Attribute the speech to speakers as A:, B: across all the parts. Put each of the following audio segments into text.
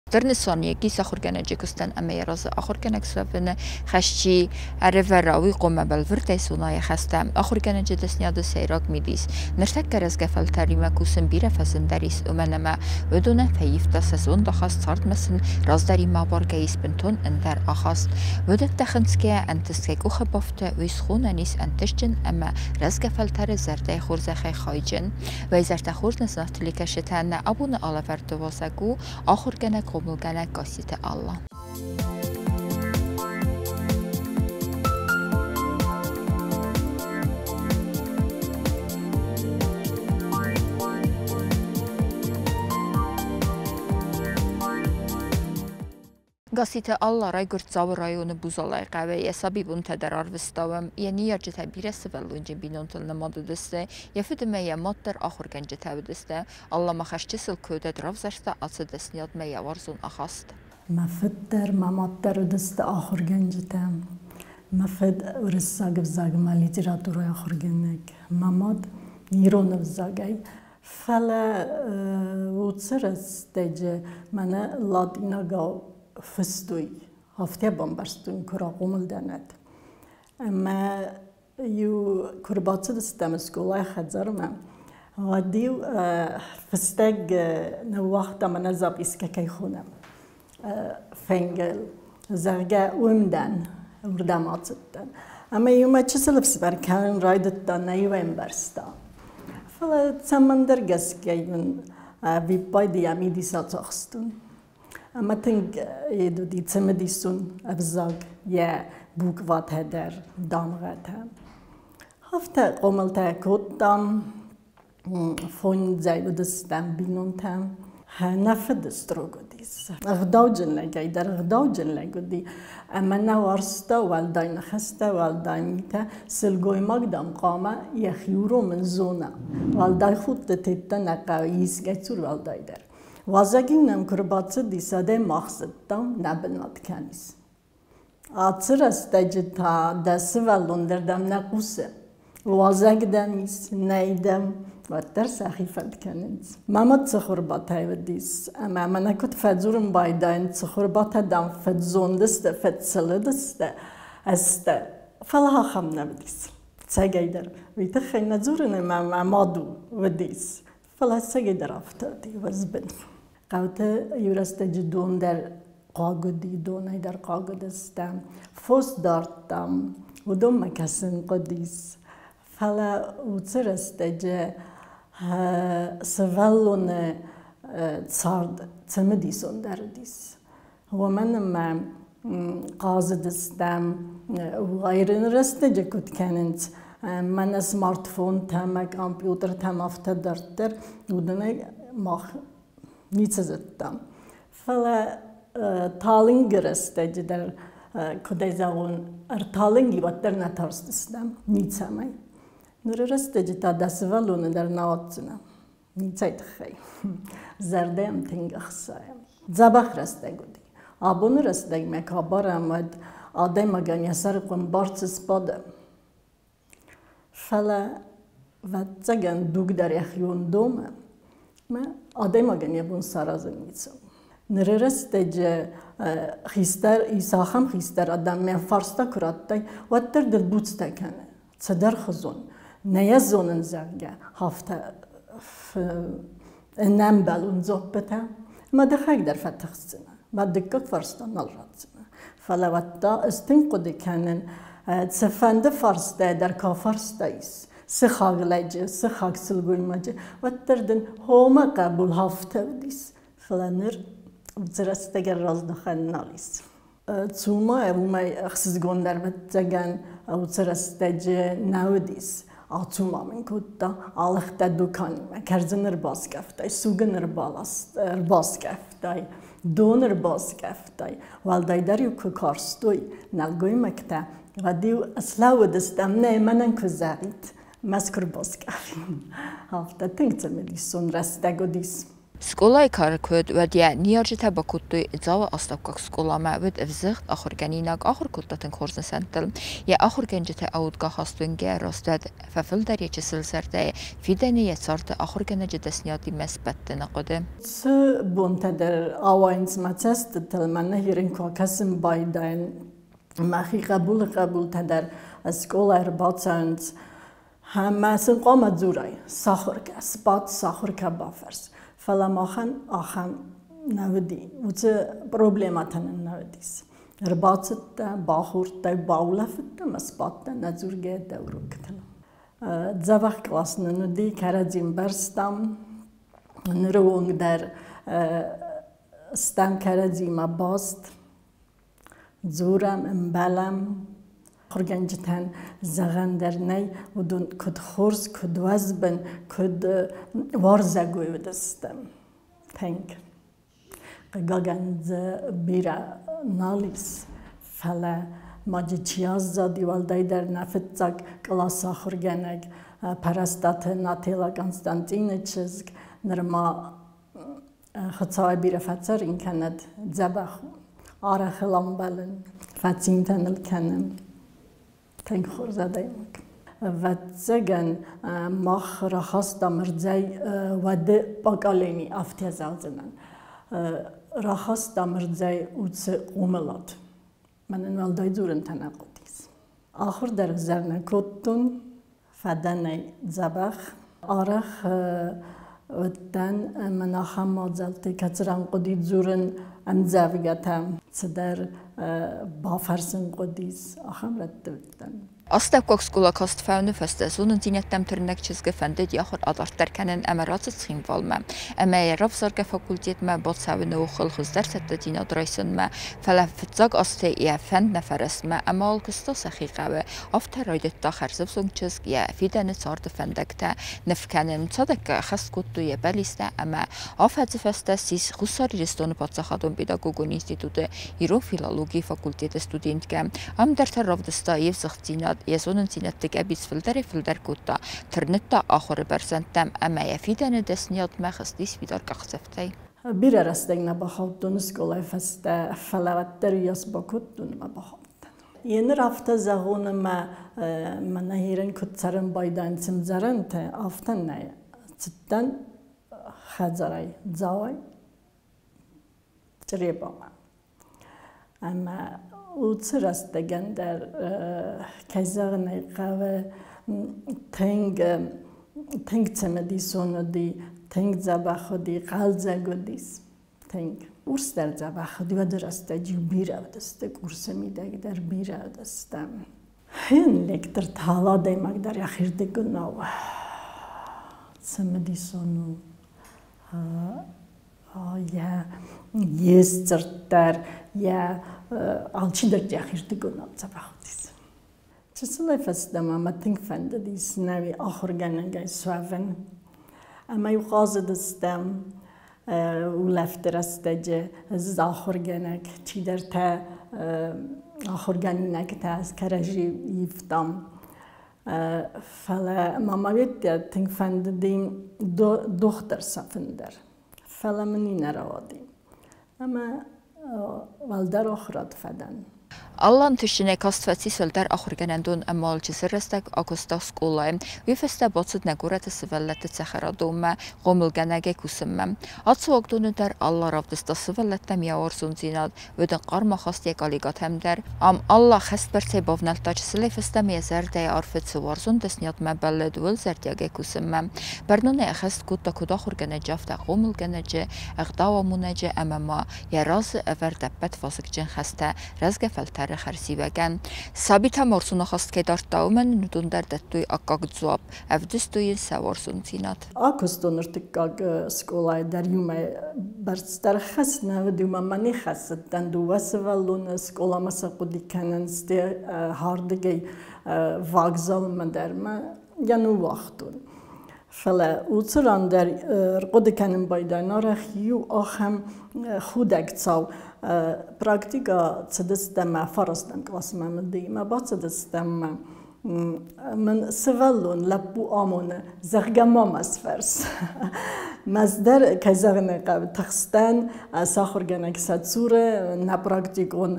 A: Стыр нысан ис ахуыргӕнӕджы куыстӕн ӕмӕ йӕ разы ахуыргӕнӕг суӕвыны хӕс чи ӕрӕвӕра, уый хъуамӕ бӕлвырдӕй зона йӕ хӕстӕ. Ахуыргӕнӕджы дӕсныйады сӕйраг мидис. Ныртӕккӕ рӕзгӕ фӕлтӕримӕ кусын бирӕ фӕзындӕр ис, уымӕн ӕмӕ уыдонӕн фӕивта сӕ зондахаст, цардмӕ сын раздӕримӕ абаргӕ ис бынтон ӕндӕр ахаст. Уыдӕттӕ хынцгӕйӕ ӕнтыстгӕ къухы бафты, уый схонӕн ис ӕнтыстджын ӕмӕ рӕзгӕ фӕлтӕры зӕрдӕйы хорзӕхӕй хайджын. Уӕ хорз нӕ телекӕсджытӕ, нӕ абоны алӕвӕрды уазӕг у ахуыргӕнӕг, хъомылгӕнӕг Гасситы Алла. Гасситы Алла райгуырд Дзауы районы Бузалайы хъӕуы. Йӕ сабибонтӕ дӕр арвыста. Йӕ ныййарджытӕ бирӕ сывӕллонджын бинонтыл нымад уыдысты. Йӕ фыд ӕмӕ йӕ мад дӕр ахуыргӕнджытӕ уыдысты. Алла ма хӕсчысыл куы уыд, равзӕрста ацы дӕсныйадмӕ йӕ уарзон ахаст.
B: Мӕ фыд дӕр, мӕ мад дӕр уыдысты ахуыргӕнджытӕ. Мӕ фыд уырыссаг ӕвзагмӕ литературӕйы ахуыргӕнӕг, мӕ мад ирон ӕвзагӕй. Фӕлӕ уыцы рӕстӕджы мӕнӕ латинагау фыстой, афтӕ бамбӕрстон, куы рахъомыл дӕн уӕд. Ӕмӕ иу куы рбацыдыстӕм скъолайы хӕдзармӕ, уӕд-иу фыстӕг ныууагъта, мӕнӕ запискӕ кӕй хонӕм, фенгел, зӕгъгӕ, уым дӕн, уырдӕм ацыдтӕн. Ӕмӕ-иу мӕ чысыл ӕфсымӕр кӕнын райдыдта, нӕ-иу ӕмбӕрста. Фӕлӕ цӕмӕндӕр гӕсгӕ мын ӕвиппайды йӕ мидис ацахстон. Ӕмӕ тынг уыди цымыдисон ӕвзаг, йӕ букватӕ дӕр, дамгъӕтӕ. Афтӕ хъомылтӕ кодтам, фондзӕй уыдыстӕм бинонтӕ. Нӕ фыд строг уыдис. Ӕгъдауджын лӕгӕй дӕр ӕгъдауджын лӕг уыди. Ӕмӕ нӕ уарзта уӕлдай ныхӕстӕ, уӕлдай митӕ. Сылгоймаг, дам, хъуамӕ йӕхи уромын зона. Уӕлдай худтытӕ нӕ хъӕуы искӕй цур уӕлдайдӕр. Уазӕг-иу нӕм куы рбацыдис, адӕм мах зыдтам, нӕ бынат кӕм ис. Ацы рӕстӕджы та дӕ сывӕллон дӕр дӕм нӕ хъусы. Уазӕг дӕм ис, нӕй дӕм, уӕддӕр сӕхи фӕнд кӕнынц. Мӕ мад цыхуырбатӕй уыдис, ӕмӕ мӕнӕ куыд фӕдзурын байдайын, цыхуырбатӕ, дам, фӕдзондысты, фӕдсылыдысты, ӕзтӕ. Фӕлӕ ахӕм нӕ уыдис. Цӕгӕйдӕр. Уый тыххӕй нӕ дзурын, ӕмӕ мӕ мад уыдис. Фӕлӕ цӕгӕйдӕр афтӕ уыди уӕзбын. Хъӕуты иу рӕстӕджы дон дӕр хъуаг уыди, донӕй дӕр хъуаг уыдыстӕм. Фос дардтам, уыдонмӕ кӕсын хъуыдис. Фӕлӕ уыцы рӕстӕджы сывӕллоны цард цымыдисондӕр уыдис. Уымӕн ӕмӕ хъазыдыстӕм, уайрыны рӕстӕджы куыд кӕнынц, мӕнӕ смартфонтӕ ӕмӕ компьютертӕм афтӕ дарддӕр, уыдонӕй мах ницы зыдтам. Фӕлӕ талынг рӕстӕджы дӕр, куыдӕй зӕгъон, ӕрталынг и, уӕддӕр нӕ тарстыстӕм ницӕмӕй. Ныры рӕстӕджы та дӕ сывӕллоны дӕр нӕ ауадздзынӕ. Ницӕй тыххӕй. Зӕрдӕ йӕм тынг ӕхсайы. Дзӕбӕх рӕстӕг уыди. Абоны рӕстӕгмӕ куы абарӕм, уӕд адӕймагӕн йӕ сӕры хъуын бӕрц сбады. Фӕлӕ, ӕвӕццӕгӕн, дуг дӕр йӕхион домы, ӕмӕ адӕймагӕн йӕ бон саразын ницы у. Ныры рӕстӕджы хистӕр, ис ахӕм хистӕр адӕммӕ фарста куы радтай, уӕддӕр дыл буцтӕ кӕны. Цыдӕр хызон. Нӕ йӕ зонын, зӕгъгӕ, афтӕ ӕнӕмбӕлон дзуаппытӕ. Мӕ дӕхӕг дӕр фӕтыхсдзынӕ, мӕ дыккаг фарста нал ратдзынӕ. Фӕлӕ уӕдта ӕз тынг хъуыды кӕнын, цыфӕнды фарстӕ дӕр ка фарста ис, сыхаг лӕджы, сыхаг сылгоймаджы, уӕддӕр дын хомӕ хъӕбул афтӕ уыдис. Фӕлӕ ныр уыцы рӕстӕгӕн раздӕхӕн нал ис. Цума уымӕй ӕхсызгондӕр, ӕвӕццӕгӕн, уыцы рӕстӕджы нӕ уыдис. Ацума мын кодта, алыгътӕ дуканимӕ, кӕрдзын ӕрбаскъӕфтай, суг ын ӕрбаскъӕфтай, дон ӕрбаскъӕфтай. Уӕлдайдӕр-иу куы карстой нӕлгоймӕгтӕ, уӕд-иу слӕууыдыстӕм, нӕ мӕнӕн куы зӕгъит, мӕ куы рбаскъӕфин. Афтӕ тынг цымыдисон рӕстӕг уыдис.
A: Скъолайы кары куы уыд, уӕд йӕ ныййарджытӕ бакодтой Дзауы астӕуккаг скъоламӕ, уыд ӕвзыгъд ахуыргӕнинаг, ахуыр кодта тынг хорз нысӕнттыл. Йӕ ахуыргӕнджытӕ аудгӕ хӕстуынгӕ раст уӕд фӕфылдӕр йӕ чысыл зӕрдӕйы, фидӕны йӕ царды ахуыргӕнӕджы дӕсныйадимӕ сбӕттыны хъуыды.
B: Цы бонтӕ дӕр ауайынц мӕ цӕстытыл, мӕнӕ ирын куы акӕсын байдайын, мӕхи хъӕбулы хъӕбултӕ дӕр скъолайы ӕрбацӕуынц, ӕмӕ сын хъуамӕ дзурай, сахуыр кӕ, сбад, сахуыр кӕ, бафӕрс. Фӕлӕ махӕн ахӕм нӕ уыди, уыцы проблемӕтӕ нын нӕ уыдис. Ӕрбацыдтӕ, бахордтай, баулӕфыдтӕ ӕмӕ сбадтӕ нӕдзургӕ дӕ уроктыл. Дзӕбӕх кълас нын уыди, кӕрӕдзи ӕмбӕрстам. Ныры онг дӕр стӕм кӕрӕдзимӕ баст. Дзурӕм, ӕмбӕлӕм. Ахуыргӕнджытӕн зӕгъӕн дӕр нӕй, уыдон куыд хорз, куыд уӕзбын, куыд уарзӕгой уыдысты. Тынг. Хъыгагӕн дзы бирӕ нал ис, фӕлӕ ма дзы чи аззади, уӕлдайдӕр нӕ фыццаг къласы ахуыргӕнӕг Пӕрӕстаты Нателӕ Константины чызг, нырма Хуыцауӕй бирӕ фӕцӕрын кӕнӕд, дзӕбӕх у. Арӕх ыл ӕмбӕлын, фӕцинтӕ ныл кӕны. Тынг хорз адӕймаг. Ӕвӕццӕгӕн, мах рахастам ӕрдзӕй уӕды поколени, афтӕ зӕгъдзынӕн. Рахастам ӕрдзӕй уыцы хъомылад. Мӕнӕн уӕлдай дзурынтӕ нӕ хъуыдис. Ахуыр дӕр ӕвзӕр нӕ кодтон, фадӕнӕй дзӕбӕх. Арӕх уыдтӕн мӕн ахӕм мадзӕлтты, кӕцыран хъуыди дзурын ӕмдзӕвгӕтӕ, цыдӕр бафӕрсын хъуыдис, ахӕм рӕтты уыдтӕн.
A: Астӕуккаг скъола каст фӕуыны фӕстӕ зонындзинӕдтӕм тырнӕг чызгы фӕндыд йӕ ахуыр адарддӕр кӕнын ӕмӕ рацыд Цхинвалмӕ. Ӕмӕ йӕ равзаргӕ факультетмӕ бацӕуыны охыл хуыздӕр цӕттӕдзинад райсынмӕ, фӕлӕ фыццаг азты йӕ фӕнд нӕ фӕрӕстмӕ ӕмӕ алкуыста сӕхи хъӕуы. Афтӕ райдыдта хӕрзӕвзонг чызг йӕ фидӕны царды фӕндӕгтӕ ныв кӕнын. Цадӕггай ӕххӕст кодтой йӕ бӕллицтӕ ӕмӕ афӕдзы фӕстӕ ссис Хуссар Ирыстоны паддзахадон педагогон институты ирон филологийы факультеты студенткӕ. Ам дӕр та равдыста йе взыгъддзинад, йӕ зонындзинӕдты къӕбиц фылдӕрӕй-фылдӕр кодта, тырныдта ахуыры бӕрзӕндтӕм ӕмӕ йӕ фидӕны дӕсныйадмӕ хызтис фидар къахдзӕфтӕй.
B: Бирӕ рӕстӕг нӕ бахаудтон скъолайы фӕстӕ, фӕлӕ уӕддӕр уыйас бакодтон ӕмӕ бахаудтӕн. Еныр афтӕ зӕгъон ӕмӕ мӕнӕ ерын куыд цӕрын байдайын цымдзӕрӕнтӕ, афтӕ нӕ цыдтӕн хӕдзарӕй Дзауӕй Чъребамӕ. Ӕмӕ уыцы рӕстӕгӕн дӕр, кӕй зӕгъын ӕй хъӕуы, тынг тынг цымыдисон уыди, тынг дзӕбӕх уыди, хъӕлдзӕг уыдис тынг. Урс дӕр дзӕбӕх уыди, уӕды рӕстӕджы бирӕ уыдысты, курсы мидӕг дӕр бирӕ уыдысты. Хин лектор та адӕймаг дӕр йӕхирдыгонау цымыдисон у. Йӕ йе сдзырд дӕр, йӕ алчидӕр йӕхирдыгонау дзӕбӕх уыдис. Чысылӕй фӕстӕмӕ мӕ тынг фӕндыдис нӕуи ахуыргӕнӕгӕй суӕвын. Ӕмӕ-иу хъазыдыстӕм улӕфты рӕстӕджы ӕз ахуыргӕнӕг, чидӕртӕ ахуыргӕнинӕгтӕ кӕрӕдзи ивтам. Фӕлӕ мӕ уеддӕр тынг фӕндыди дохтыр сӕфын дӕр. Фӕлӕ мын нӕ рауади. Ӕмӕ уӕлдӕр ахуырад фӕдӕн.
A: Алан тыхджынӕй каст фӕцис уӕлдӕр ахуыргӕнӕндон ӕмӕ чысыл рӕстӕг акуыста скъолайы. Уый фӕстӕ бацыд нӕ горӕты сывӕллӕтты цӕхӕрадонмӕ хъомылгӕнӕгӕй кусынмӕ. Ацы уагдоны дӕр Алла равдыста сывӕллӕттӕм йӕ уарзондзинад, уыд ын хъарм ахаст йӕ коллегӕтӕм дӕр. Ам Алла хӕстбӕрцӕй бавнӕлдта чысылӕй фӕстӕмӕ йӕ зӕрдӕйы арфы цы уарзон дӕсныйадмӕ бӕллыд, уыл зӕрдиагӕй кусынмӕ. Бӕрнонӕй ӕххӕст кодта куыд ахуыргӕнӕджы, афтӕ хъомылгӕнӕджы, ӕгъдауамонӕджы ӕмӕ ма йӕ разы ӕвӕрд ӕппӕт вазыгджын хӕстӕ рӕзгӕ фӕлтӕры хӕрзиуӕгӕн. Сабитӕ уарзон ахаст кӕй дардта, уымӕн ын уыдон дӕр дӕттой аккаг дзуапп, ӕвдыстой йын сӕ уарзондзинад.
B: Акуыстон ӕртыккаг скъолайы дӕр иумӕ бӕрц дӕр хӕс нӕ уыд, уымӕ мӕ не хӕцыдтӕн. Дыууӕ сывӕллоны скъоламӕ сӕ хъуыди кӕнынц, хӕрдыгӕй вагзалмӕ дӕр мӕ йӕ ныууагътон. Фӕлӕ уыцы ран дӕр ӕрхъуыды кӕнын байдайын арӕх иу ахӕм худӕг цау. Практикӕ цыдыстӕм мӕ фарӕстӕм къласмӕ мыдыимӕ бацыдыстӕм мын сывӕллон лӕппу амоны, зӕгъгӕ, ма мӕ сфӕрс. Ӕз дӕр, кӕй зӕгъын ӕй хъӕуы, тыхстӕн, сахуыргӕнӕг сӕ цуры, нӕ практикон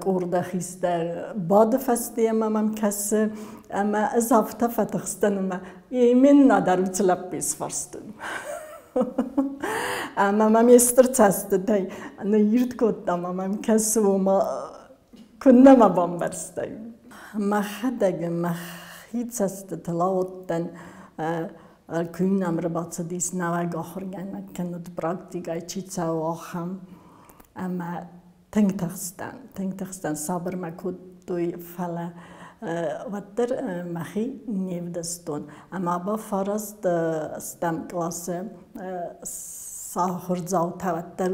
B: къорды хистӕр бады фӕсте ӕмӕ мӕм кӕсы, ӕмӕ ӕз афтӕ фӕтыхстӕн, ӕмӕ именно дӕр уыцы лӕппуйы сфарстон. Ӕмӕ мӕм йе стыр цӕстытӕй ныйирд кодта ӕмӕ мӕм кӕсы, ома куыннӕ мӕ бамбӕрстай. Мӕхӕдӕг мӕхи цӕстытыл ауыдтӕн, куы нӕм ӕрбацыдис нӕуӕг ахуыргӕнӕг кӕнӕд практикӕйы чи цӕуы, ахӕм. Ӕмӕ тынг тыхстӕн, сабыр мӕ кодтой, фӕлӕ уӕддӕр мӕхи не вдыстон. Ӕмӕ бафараст стӕм къласы ахуырдзаутӕ уӕддӕр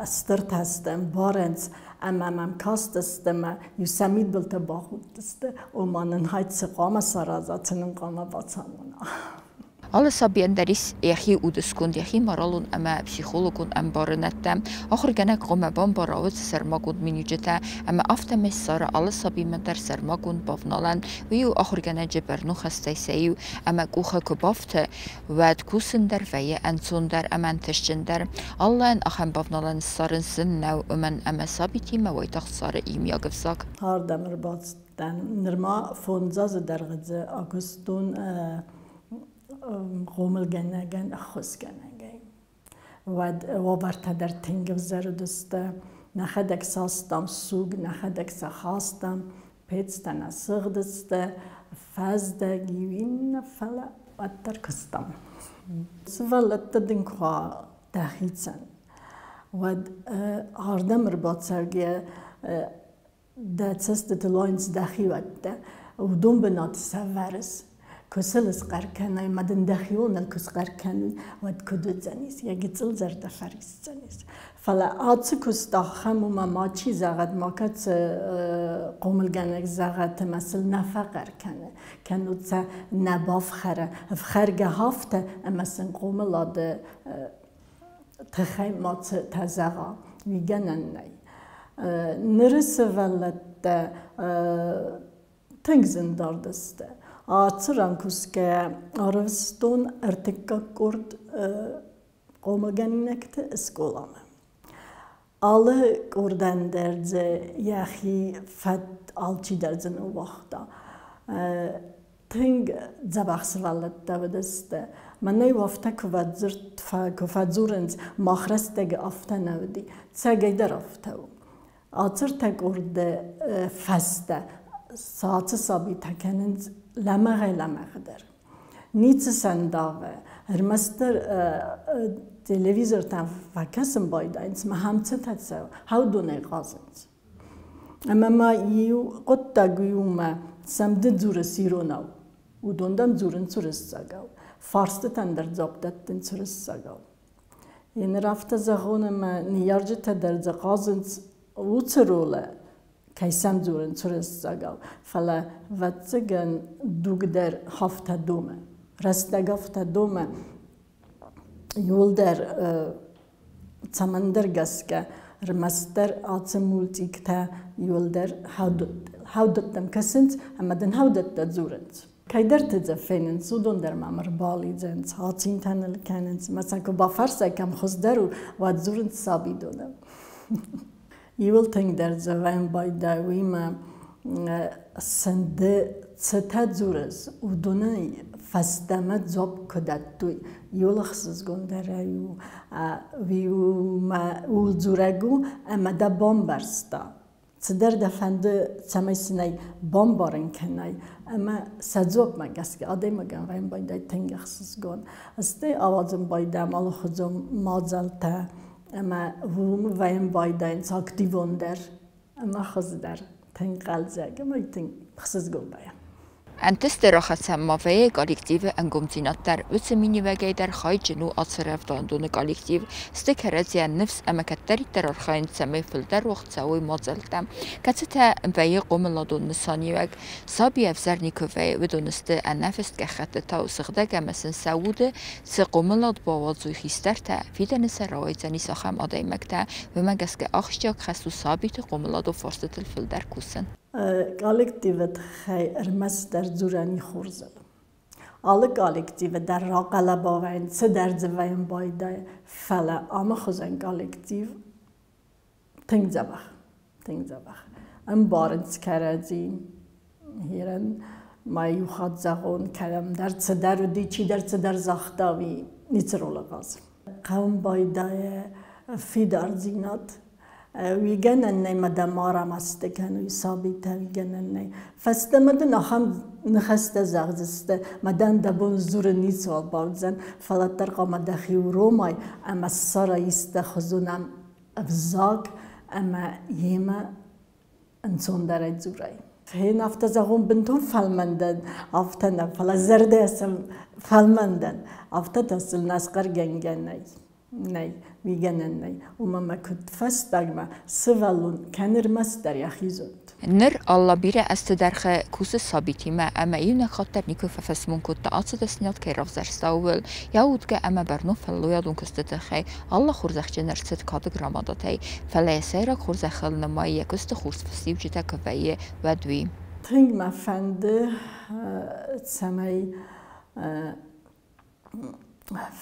B: стыртӕ сты, ӕмбарынц, ӕмӕ мӕм кастысты ӕмӕ иу сӕ мидбылты бахудтысты, ома нын хай цы хъуамӕ сараза, цы нын хъуамӕ бацамона.
A: Алы сабийӕн дӕр ис йӕхи удысконд, йӕхи моралон ӕмӕ психологон ӕмбарынӕдтӕ. Ахуыргӕнӕг хъуамӕ бамбара уыцы сӕрмагонд миниуджытӕ ӕмӕ афтӕмӕй ссара алы сабимӕ дӕр сӕрмагонд бавналӕн. Уый у ахуыргӕнӕджы бӕрнон хӕстӕй сӕ иу, ӕмӕ къухы куы бафты, уӕд кусын дӕр вӕййы ӕнцондӕр ӕмӕ ӕнтыстджындӕр. Аллӕн ахӕм бавналӕн ссарын зын нӕу, уымӕн ӕмӕ сабитимӕ уайтагъд ссары иумиаг ӕвзаг.
B: Ардӕм ӕрбацыдтӕн. Нырма 5 азы дӕргъы дзы акуыстон хъомылгӕнӕгӕн, ӕххуысгӕнӕгӕй. Уӕд уавӕртӕ дӕр тынг ӕвзӕр уыдысты. Нӕхӕдӕг састам суг, нӕхӕдӕг сӕ хастам, пецтӕ нӕ сыгъдысты, фӕздӕг иу иннӕ, фӕлӕ уӕддӕр куыстам. Сывӕллӕттӕ дын куы уа дӕхицӕн, уӕд ардӕм ӕрбацӕугӕйӕ дӕ цӕстытыл уайынц дӕхиуӕттӕ, уыдон бынаты сӕвӕрыс. Куы сыл схъӕр кӕнай ӕмӕ дын дӕхионыл куы схъӕр кӕной, уӕд куыд уыдзӕнис, йӕ гыццыл зӕрдӕ фӕрисдзӕнис. Фӕлӕ ацы куыст ахӕм у, ӕмӕ мачи зӕгъӕд, макӕцы хъомылгӕнӕг зӕгъӕд, ӕмӕ сыл нӕ фӕхъӕр кӕны, кӕннод сӕ нӕ бафхӕры. Ӕфхӕргӕ афтӕ, ӕмӕ сын хъомылады тыххӕй мацытӕ зӕгъа, уый гӕнӕн нӕй. Ныры сывӕллӕттӕ тынг зындард сты. Ацы ран кусгӕйӕ арвыстон ӕртыккаг къорд хъомылгӕнинӕгты скъоламӕ. Алы къордӕн дӕр дзы йӕхи фӕд алчидӕр дзы ныууагъта. Тынг дзӕбӕх сывӕллӕттӕ уыдысты. Мӕнӕй афтӕ куы фӕдзурынц, мах рӕстӕг афтӕ нӕ уыди. Цӕгӕйдӕр афтӕ у. Ацы ртӕ къорды фӕстӕ сӕ ацы сабитӕ кӕнынц лӕмӕгъӕй-лӕмӕгъдӕр. Ницы сӕ ндавы, ӕрмӕстдӕр телевизортӕм фӕкӕсын байдайынц, ӕмӕ хӕмцытӕ цӕуы, хӕудонӕй хъазынц. Ӕмӕ ма иу хъуыддаг уый у, сӕм ды дзурыс иронау, уыдон дӕм дзурынц уырыссагау, фарстытӕн дӕр дзуапп дӕттынц уырыссагау. Еныр афтӕ зӕгъон, ӕмӕ ныййарджытӕ дӕр дзы хъазынц уыцы ролы, кӕй сӕм дзурынц уырыссагау, фӕлӕ, ӕвӕццӕгӕн, дуг дӕр афтӕ домы, рӕстӕг афтӕ домы, иуылдӕр цӕмӕндӕр гӕсгӕ ӕрмӕстдӕр ацы мультиктӕ иуылдӕр хӕудӕттӕм кӕсынц ӕмӕ дын хӕудӕттӕ дзурынц. Кӕйдӕрты дзы фенынц, уыдон дӕр мӕм ӕрбалидзынц, ацинтӕ ныл кӕнынц. Мӕ сӕ куы бафӕрсай, кӕм хуыздӕр у, уӕд дзурынц сабидоны. Иуыл тынгдӕр дзӕвӕн байдайы, уыимӕ сын ды цытӕ дзурыс, уыдонӕй фӕстӕмӕ дзуапп куы дӕттой, иуыл ӕхсызгондӕрӕй у, ууыл дзурӕг у, ӕмӕ дӕ бамбӕрста. Цыдӕр дӕ фӕнды, цӕмӕй сын ӕй бамбарын кӕнай, ӕмӕ сӕ дзуапмӕ гӕсгӕ адӕймагӕн вӕййын байдайы тынг ӕхсызгон. Стӕй ауадзын байдайӕм алыхуызон мадзӕлттӕ, ӕмӕ уым вӕййын байдайынц активондӕр ӕмӕ хуыздӕр, тынг хъӕлдзӕг ӕмӕ тынг ӕхсызгон вӕййы.
A: Ӕнтысты рахӕцӕн ма вӕййы коллективы ӕнгомдзинад дӕр. Уыцы миниуӕгӕй дӕр хайджын у ацы рӕвдауӕндоны коллектив. Сты кӕрӕдзийӕн ныфс ӕмӕ кӕддӕриддӕр архайынц, цӕмӕй фылдӕр уагъд цӕуой мадзӕлттӕ, кӕцытӕ вӕййы хъомыладон нысаниуӕг. Саби ӕвзӕр никуы вӕййы, уыдон сты ӕнӕфыст гӕххӕттытау сыгъдӕг ӕмӕ сын сӕ уды цы хъомылад бауадзой хистӕртӕ, фидӕны сӕ рауайдзӕнис ахӕм адӕймӕгтӕ. Уымӕ гӕсгӕ ахсджиаг хӕс у сабиты хъомыладон фарстытыл фылдӕр кусын.
B: Коллективы тыххӕй ӕрмӕстдӕр дзурӕн и хорзыл. Алы коллективы дӕр Алы коллективы дӕр рахъӕлӕба вӕййынц, цыдӕр дзы вӕййын байдайы, фӕлӕ амы хуызӕн коллектив тынг дзӕбӕх, тынг дзӕбӕх. Ӕмбарынц кӕрӕдзи. Хирӕн ма иу хатт зӕгъон, кӕдӕмдӕр цыдӕр уыди, чидӕр цыдӕр загъта, уый ницы ролы хъазы. Хъӕуын байдайы фидардзинад. Уый гӕнӕн нӕй, ма дӕ ма рамӕсты кӕной сабитӕ, уый гӕнӕн нӕй. Фӕстӕмӕ дын ахӕм ныхӕстӕ зӕгъдзысты, ма дӕм дӕ бон дзурын ницыуал бауыдзӕн, фӕлӕ дӕр хъуамӕ дӕхи уромай ӕмӕ ссарай исты хуызон ӕвзаг ӕмӕ йемӕ ӕнцондӕрӕй дзурай. Фен афтӕ зӕгъон, бынтон фӕлмӕн дӕн, афтӕ нӕ, фӕлӕ зӕрдӕ фӕлмӕн дӕн, афтӕ та сыл нӕсхъӕргӕнгӕ нӕй. Нӕй, уый гӕнӕн нӕй. Уымӕ мӕ куыд фӕстагмӕ сывӕллон кӕны ӕрмӕстдӕр йӕхи зонд.
A: Ныр Алла бирӕ ӕзты дӕргъы кусы сабитимӕ ӕмӕ иунӕг хатт дӕр никуы фӕфӕсмон кодта, ацы дӕсныйад кӕй равзӕрста, ууыл. Йӕ аудгӕ ӕмӕ бӕрнон фӕллойадон куысты тыххӕй Алла хорзӕхджын ӕрцыд кады грамотатӕй, фӕлӕ йӕ сӕйраг хорзӕхыл нымайы, йӕ куысты хорз фӕстиуджытӕ куы вӕййы, уӕд уый.
B: Тынг мӕ фӕнды, цӕмӕй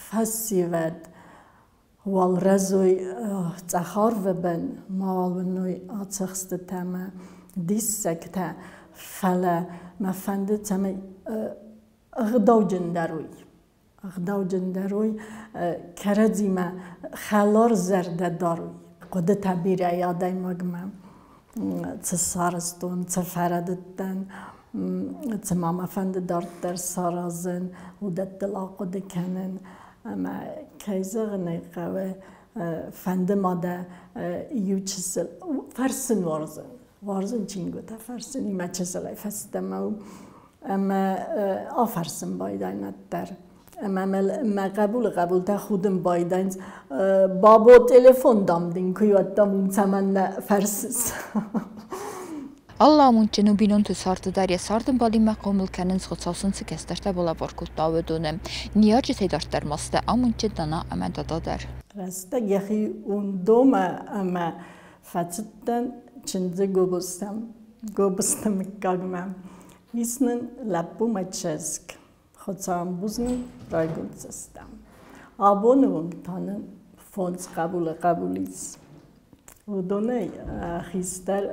B: фӕсивӕд уал рӕзой цъӕх арвы бын, мауал уыной ацахстытӕ мӕ диссӕгтӕ, фӕлӕ мӕ фӕнды, цӕмӕй ӕгъдауджындӕр уой. Ӕгъдауджындӕр уой, кӕрӕдзимӕ хӕлар зӕрдӕ дарой. Хъуыдытӕ бирӕ адӕймагмӕ, цы сарӕзтон, цы фӕрӕдыдтӕн, цы ма мӕ фӕнды дарддӕр саразын, уыдӕттыл ахъуыды кӕнын. Ӕмӕ, кӕй зӕгъын ӕй хъӕуы, фӕнды ма дӕ иу чысыл фӕрсын уарзын. Уарзын чингуытӕ фӕрсын, имӕ чысылӕй фӕстӕмӕ у. Ӕмӕ афӕрсын байдайын дӕр. Ӕмӕ мӕ хъӕбулы хъӕбултӕ худын байдайынц. Бабо, телефон дам дын куы уӕддам, уым цӕмӕннӕ фӕрсыс?
A: Алла амондджын у бинонты царды дӕр, йӕ цардӕмбалимӕ хъомыл кӕнынц, Хуыцау сын цы кӕстӕртӕ балӕвар кодта, уыдоны. Ныййарджытӕй дарддӕр ма сты амондджын нана ӕмӕ дада дӕр.
B: Рӕстӕг йӕхи уындомӕ ӕмӕ фӕцыдтӕн чындзы Гобозтӕм, Гобозты мыггагмӕ. Ис нын лӕппу мӕ чызг. Хуыцауӕн бузныг, райгонд стӕм. Абоны онг та нын фондз хъӕбулы хъӕбул ис. Уыдонӕй хистӕр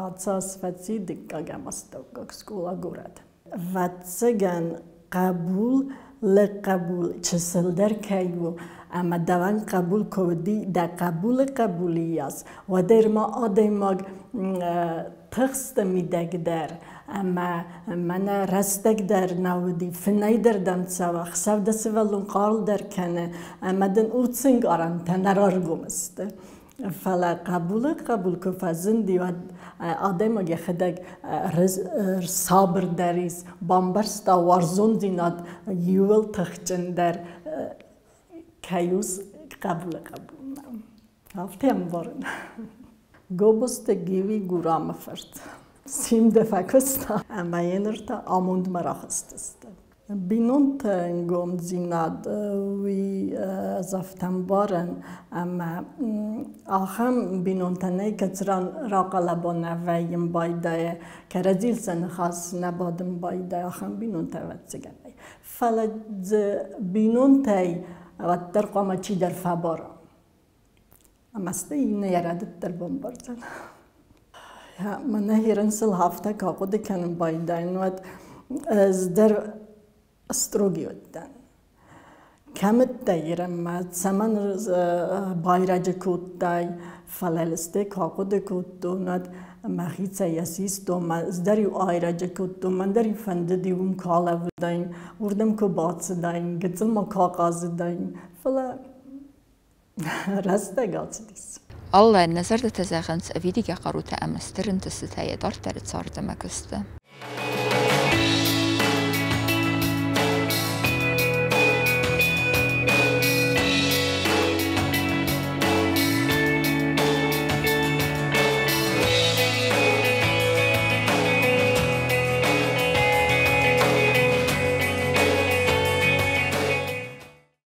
B: ацы аз фӕци дыккаг ӕмӕ астӕуккаг скъола горӕты. Ӕвӕццӕгӕн, хъӕбул лӕг хъӕбул чысылдӕр кӕй у, ӕмӕ дӕуӕн хъӕбул куы уыди, дӕ хъӕбулы хъӕбулы йас, уӕддӕр ма адӕймаг тыхсты мидӕг дӕр ӕмӕ мӕнӕ рӕстӕг дӕр нӕ уыди, фынӕй дӕр дӕм цӕуы, ӕхсӕв дӕ сывӕллон хъал дӕр кӕны, ӕмӕ дын уыцы ӕнкъарӕнтӕ нӕ раргом сты. Фӕлӕ хъӕбулы хъӕбул куы фӕзынди, уӕд адӕймаг йӕхӕдӕг сабырдӕр ис, бамбӕрста, уарзондзинад иууыл тыхджындӕр кӕй у хъӕбулы хъӕбулмӕ. Афтӕ ӕмбарын. Гобозты Гиви Гурамы фырт. Симдӕ фӕкуыста ӕмӕ йӕ ныр та амондмӕ рахызтысты. Бинонты ӕнгомдзинад уый ӕз афтӕ ӕмбарын, ӕмӕ ахӕм бинонтӕ нӕй, кӕцыран рахъӕлӕба нӕ вӕййын байдайы, кӕрӕдзийыл сӕ ныхас нӕ бадын байдайы, ахӕм бинонтӕ ӕвӕццӕгӕн нӕй. Фӕлӕ дзы бинонтӕй уӕддӕр хъуамӕ чидӕр фӕбара. Ӕмӕ стӕй иннӕ йӕ рӕдыд дӕр бамбардзӕн. Мӕнӕ ерын сыл афтӕ куы ахъуыды кӕнын байдайын, уӕд ӕз дӕр строгий уыдтӕн. Кӕмыдтӕ ерынмӕ, цӕмӕн байрӕджы кодтай, фӕлӕ лыстӕг куы ахъуыды кодтон, уӕд мӕхицӕй йӕ систон, мӕ ӕз дӕр-иу айрӕджы кодтон, мӕн дӕр-иу фӕндыди уым куы алӕууыдаин, уырдӕм куы бацыдаин, гыццыл ма куы ахъазыдаин, фӕлӕ рӕстӕг ацыдис.
A: Аллӕ, нӕ зӕрдӕтӕ зӕгъынц, ӕвидигӕ хъарутӕ ӕмӕ стыр ӕнтыстытӕ йӕ дарддӕры царды ӕмӕ куысты.